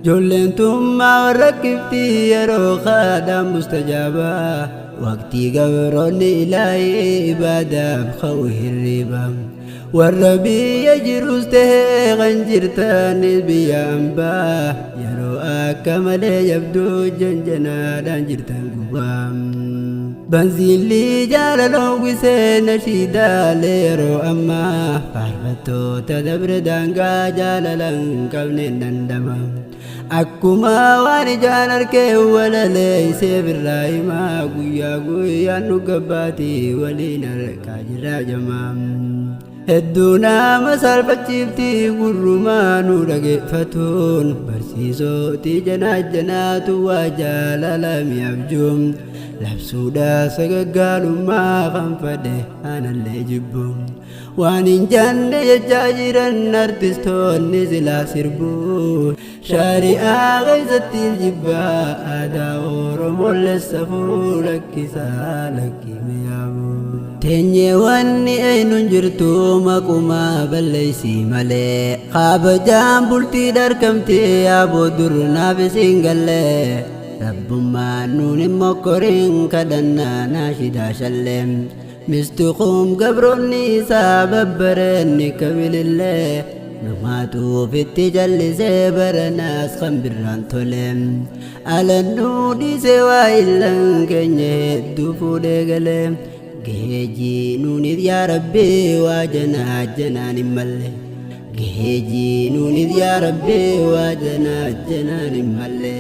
Ijoolleen tummaa warra kiftii yeroo kaadhaan mustajaabaa. Waqtii gabroonni ilaahii ibaadaaf ka'u hirriba. Warra biyya jirus tahee kan jirtanis biyya ambaa. Yeroo akka malee jabduu janjanaadhaan jirtan gubaa. Banziilli jaalala uwwisee nashiidaalee yeroo ammaa. Faarfattoota dabre daangaa jaalala hin qabneen dhandhama. Akkuma waan ijaan arkee walalee isee birraa himaa guyyaa guyyaan nu gabbaatii waliin harkaa jirraa jamaa. Hedduu nama salphachiifti gurrumaa nu dhageeffatuun barsiisooti janaa janaatu waa jaalala mi'abjuun labsuudha sagaggaalummaa kan fadhe anallee jibbu. Waan hin janne jechaa jiran artistoonni silaa sirbuu shari'aa keessatti jibbaa aadaa Oromoolee safuu lakkisaa lakkime yaabuu. Teenyee wanni eenyuun jirtu maqumaa balleessi malee kabajaan bultii dharkamtee yaaboo dur naaf isin gallee rabbummaan nuun hin mokkoriin kadhannaa naashidaa shallee. Mistuquum gabroonni isaa babbareenni kabilillee numaatu ofitti jallisee baranaas kan birraan tole. Alannuu dhiisee waa illan keenya hedduu fuudhee galee geejii nuunif yaa rabbii waa janaa janaan hin malle. Geejii nuunif yaa rabbii waa janaa janaan hin malle.